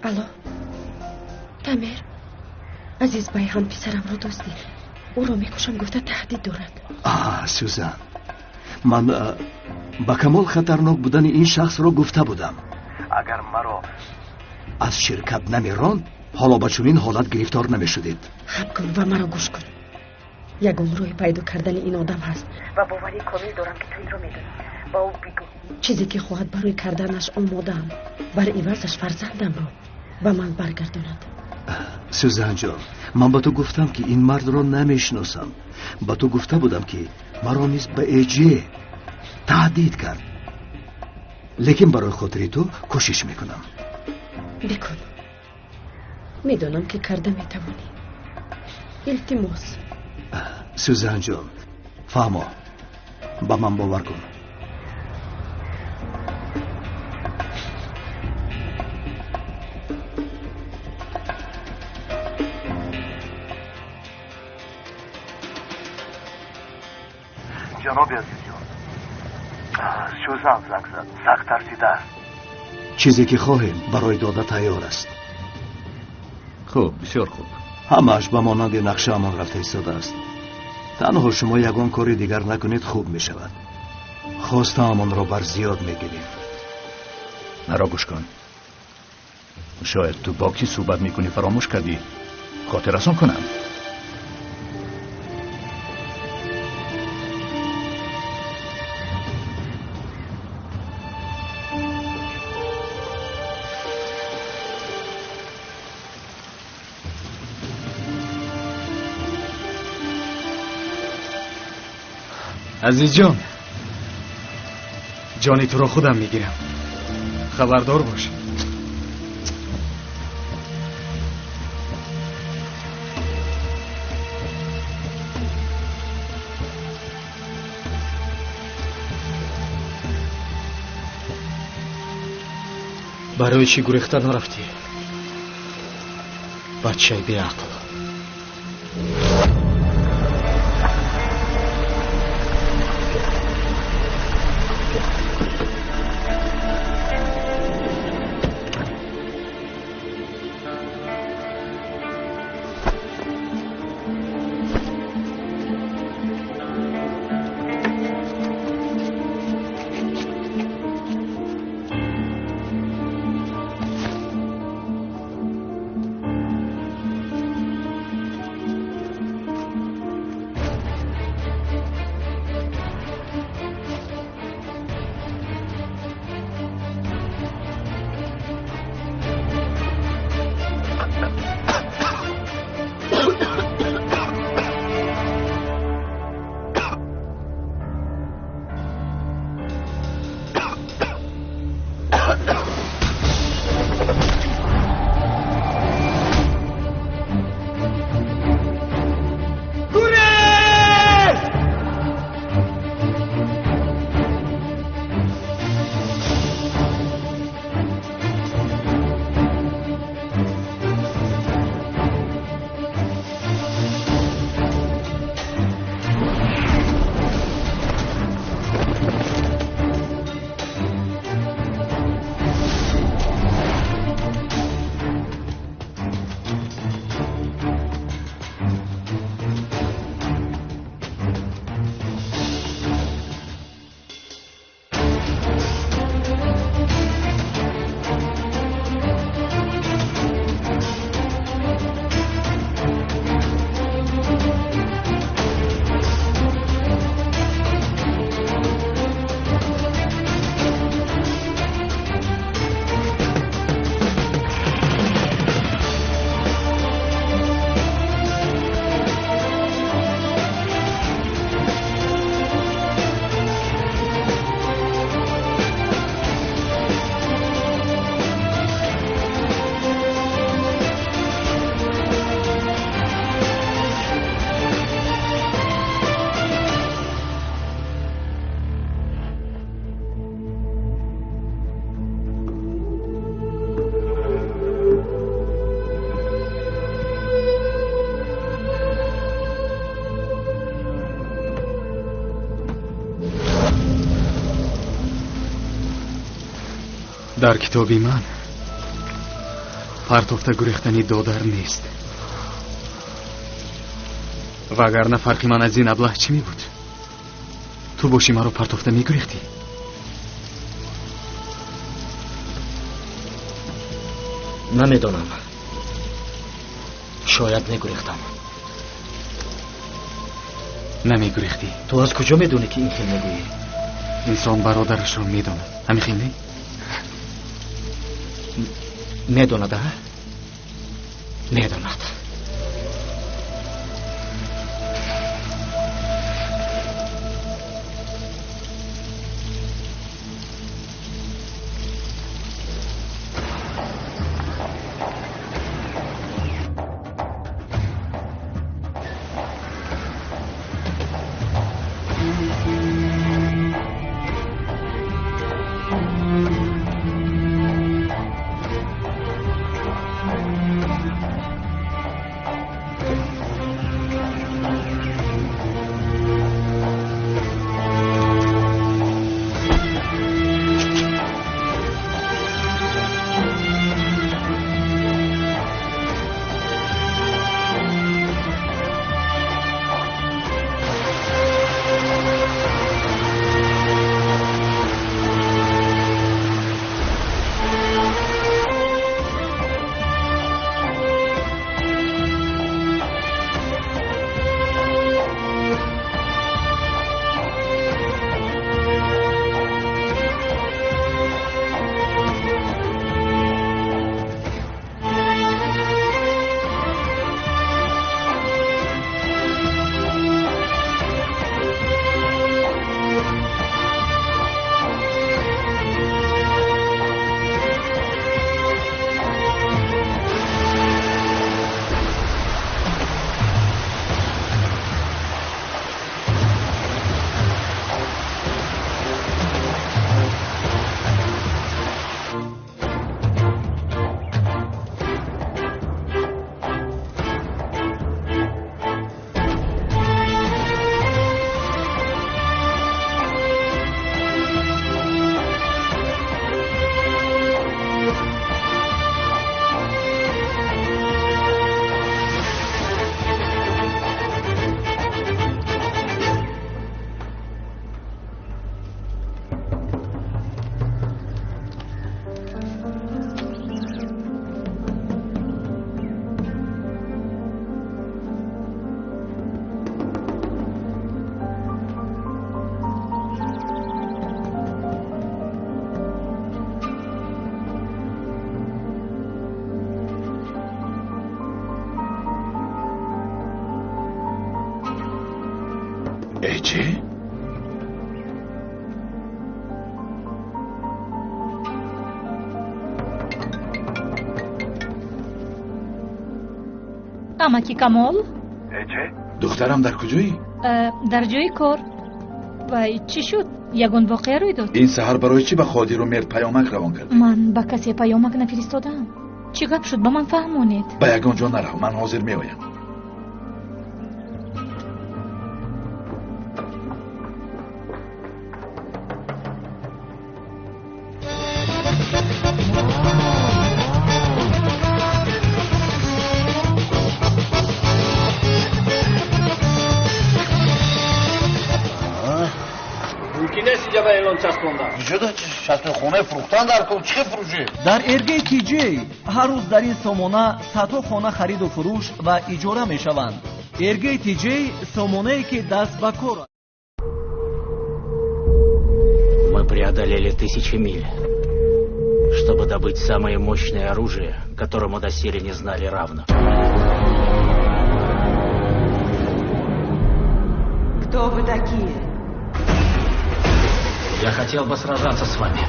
Алло, Тамир, Азизбай ҳам писарамро дуздид. Ӯро мекушам гуфта таҳдид дорад. Сюзан, ман ба камол хатарнок будани ин шахсро гуфта будам. Агар маро аз ширкат намеронд, ҳоло ба чунин ҳолат гирифтор намешудед. Хаб кун ва маро гӯш кун. Ягон роҳи пайдо кардани ин одам ҳаст ва боварии комил дорам, ки ту инро медонӣ. Ба ӯ бигӯ, чизе ки хоҳад барои карданаш омодаам. Бар ивазаш фарзандамро ба ман баргардонад. Сюзанҷон, ман ба ту гуфтам, ки ин мардро намешиносам. Ба ту гуфта будам, ки маро низ ба эҷе таҳдид кард, лекин барои хотири ту кӯшиш мекунам. Бикун, медонам, ки карда метавонӣ. Илтимос. Сюзанҷон, фаҳмо, ба ман бовар кун. Ҷаноби азизҷон, Сюзан занг зад, сахт тарсидааст. Чизе ки хоҳем, барои дода тайёр аст. Хуб, бисёр хуб. Ҳамааш ба монанди нақшаамон рафта истодааст. Танҳо шумо ягон кори дигар накунед, хуб мешавад. Хостаамонро бар зиёд мегирем. Маро гӯш кун. Шояд ту бо кӣ суҳбат мекунӣ, фаромӯш кардӣ. Хотиррасон кунам. Азизҷон, ҷони туро худам мегирам, хабардор бош. Барои чӣ гурехта нарафтӣ, бачаи беақл? Дар китоби ман Партофта гурехтани додар нест. Вагарна фарқи ман аз ин аблаҳ чӣ мебуд? Ту бошӣ маро партофта мегурехтӣ? Намедонам. Шояд мегурехтам. Намегурехтӣ. Ту аз куҷо медонӣ, ки ин хел мегӯӣ? Инсон бародарашро медонад. Ҳамин хел не? Медонад, а? Медонад. Эҷе? Амаки Камол? Эҷе? Духтарам дар куҷоӣ? Дар ҷои кор. Вай, чӣ шуд? Ягон воқеа рӯй дод? Ин саҳар барои чӣ ба Қодиру Мерд паёмак равон кардӣ? Ман ба касе паёмак нафиристодаам. Чӣ гап шуд, ба ман фаҳмонед. Ба ягон ҷо нарав, ман ҳозир меоям. Дар Эргей Тиҷей ҳар рӯз дар ин сомона садҳо хона хариду фурӯш ва иҷора мешаванд. Эргей Тиҷей сомонае ки даст ба кор. Мы преодолели тысячи миль, чтобы добыть самое мощное оружие, которому доселе не знали равных. Кто вы такие? Я хотел бы сражаться с вами.